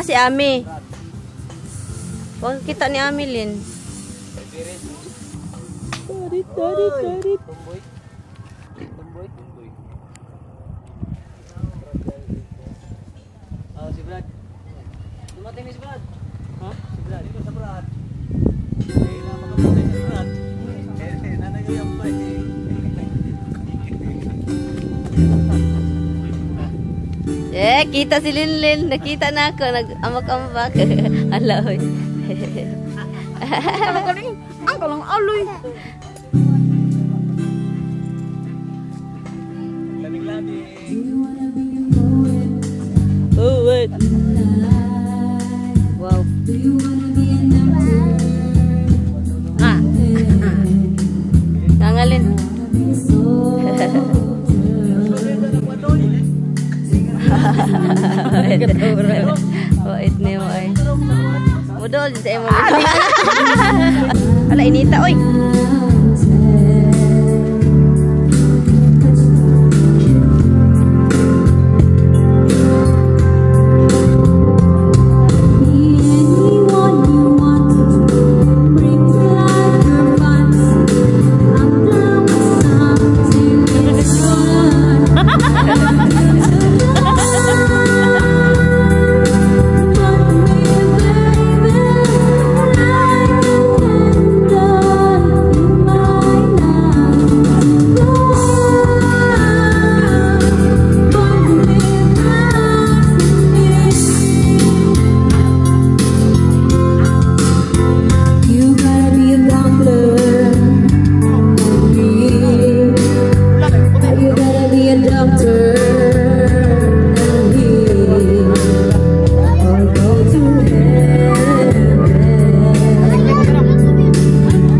Ah, si Ami. Wag kita ni Ami, Lin. Tarit, tarit, tarit. Tumboy. Tumboy. Tumboy. Oh, si Brad. Dumating ni si Brad. Ha? Si Brad. Dito sa Brad. Eh, napakapatay si Brad. Eh, nanay yung pa eh. Eh, kita si Linlin. Nakita na ako. Nag-amak-amak. Ala, oy. Ang kalang aloy. Lamig-lamig. Oh, wait. Wow. Ah. Ngangalin. Wait ni mo ay. Mudol sa imo. Ala inita oy. Anyone you want to bring to life your fantasy. I'm down with something it's fun. But me, baby, like a candle in my life. Burn me, burn me. You gotta be a doctor for me. You gotta be a doctor and heal or go to heaven.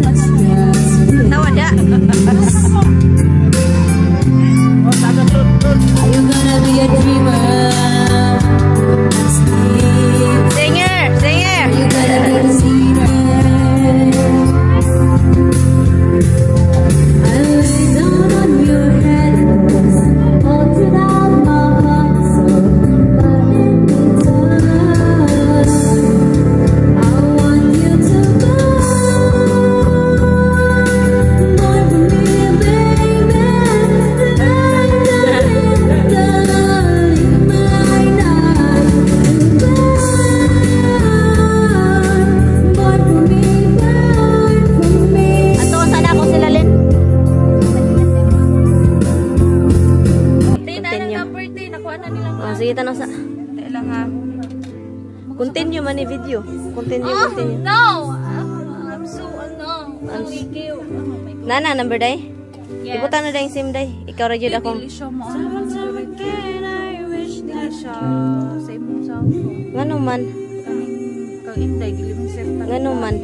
That's just Tawa da. Are you gonna be a dreamer? That's me. Singer, singer. You gotta be the sinner. I lay down on your head, haunted out my heart, so but in return, I want you to burn, burn for me, baby, like a candle in my night. Burn, burn for me, burn for me. Ato sana ako sila, Lin. Tina Continue. ng number 3. Nakuha na nilang Oh, sige, tanong sa lang ha. Continue man ni video. Continue, Oh, continue. no! I'm so, ano, I'm weak. Oh my God. Nana, number day? Yes. Ibutan na dahil SIM day. Ikaw ra jud akong. Dili siya mo. Dili siya sa imong cellphone. Ngano man? Kaning kang Inday, dili mo sir. Ngano man?